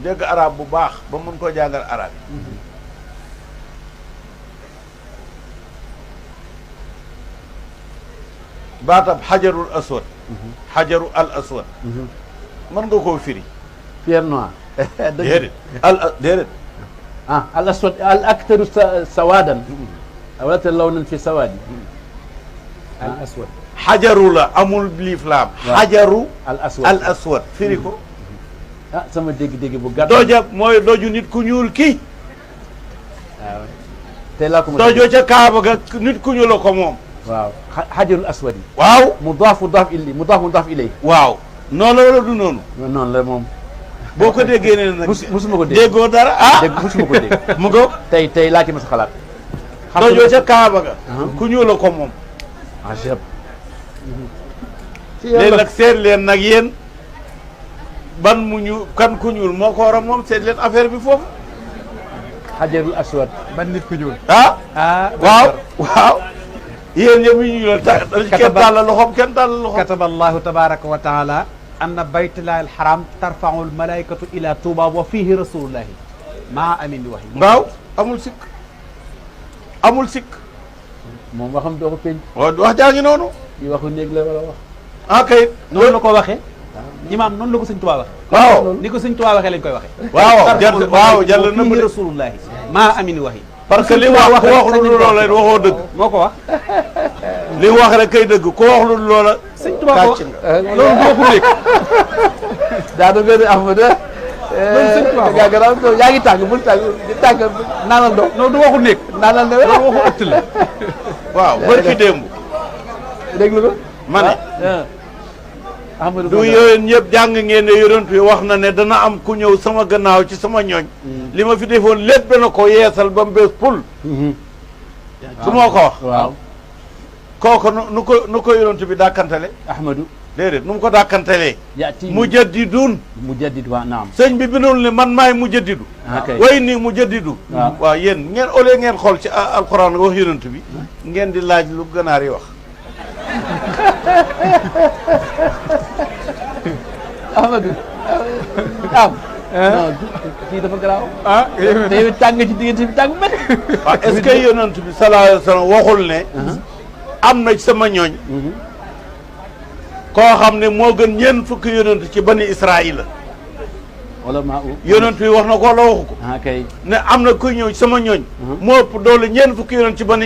dégg arab bu baax ba mën koo jàngal arab yi baatab xajarul aswad xajaru al aswad mën nga koo firi pierre noire déedéet déedéet al aswad al aktaru sawadan wala lawnan fi sawadi al aswad xajaru la amul liif laam xajaru al aswad firi ko sama dégg-dégg bu gàtt doja mooy doju nit ku ñuul kii waaw tey laa ko mos dojoo ca Kaaba ga nit ku ñuul la ko moom waaw xajarul aswad yi waaw mudaaf mudaaf ilay waaw noonu la wala du noonu noonu la moom boo ko déggee ne nag musuma ko dégg déggoo dara musuma ko dégg mu ngo tey laa ci mas a xalaat dojoo ca Kaaba ga ku ñuul la ko moom ajab léegi nag seet leen nag yéen ban mu ñu kan ku ñuul moo ko war a moom seet leen affaire bi foofu xajarul aswad ban nit ku ñuul waaw yéen ñëpp ñu ñuul kenn tàllal loxoom kenn tàllal loxoom kataba allahu tabaraka wa taala anna baytullahi alharam tarfau almalaikatu ila touba wa fihi rasulullahi maa amin di waxi waaw amul sikk moom waxam doo ko peñ wax jaa ngi noonu yi waxu néeg la wala wax kay noonu la ko waxee imaam noonu la ko sëñ Tuubaa waxee waaw ni ko sëñ Tuubaa waxee lañ koy waxee waaw jàll na fihi rasulullahi maa amin waxi parce que li wax ku wax lu dul loola waxoo dëgg moo ko wax li wax rek kay dëgg ku wax lu dul loola sëñ Tuubaa ko wax loolu boo ko nekk daanu nga ne Ahmad loolu sëñ Tuubaa ko yaa ngi tàng bul tàng di tàng naanal ndox non du waxu nekk naanal ndox loolu waxu ëtt la waaw barki démb déglu ko ma ne Ahmadu du yooyu ñëpp jàng ngeen ne yonent bi wax na ne dana am ku ñëw sama gannaaw ci sama ñooñ li ma fi defoon lépp dana ko yeesal ba mu bees pul su moo ko wax waaw kooku nu ko yonent bi dàkkantale Ahmadu déedéet nu mu ko dàkkantalee yaati mujaddidun mujaddid wa naam sëñ bi bindul ne man maay mujaddidu way nii mujaddidu waaw yéen ngeen au lieu ngeen xool ci alxuraan wax yonent bi ngeen di laaj lu ganaar yi wax Ahmadu non kii dafa garaaw te yow tàng ci diggante bi tàng mét waaw est-ce que yonent bi sallallahu alayhi wa sallam waxul ne am na ci sama ñooñ koo xam ne moo gën ñeent fukki yonent ci bani Israaïla wala maa yonent bi wax na ko la waxu ko kay ne am na kuy ñëw ci sama ñooñ moo ëpp doole ñeent fukki yonent ci bani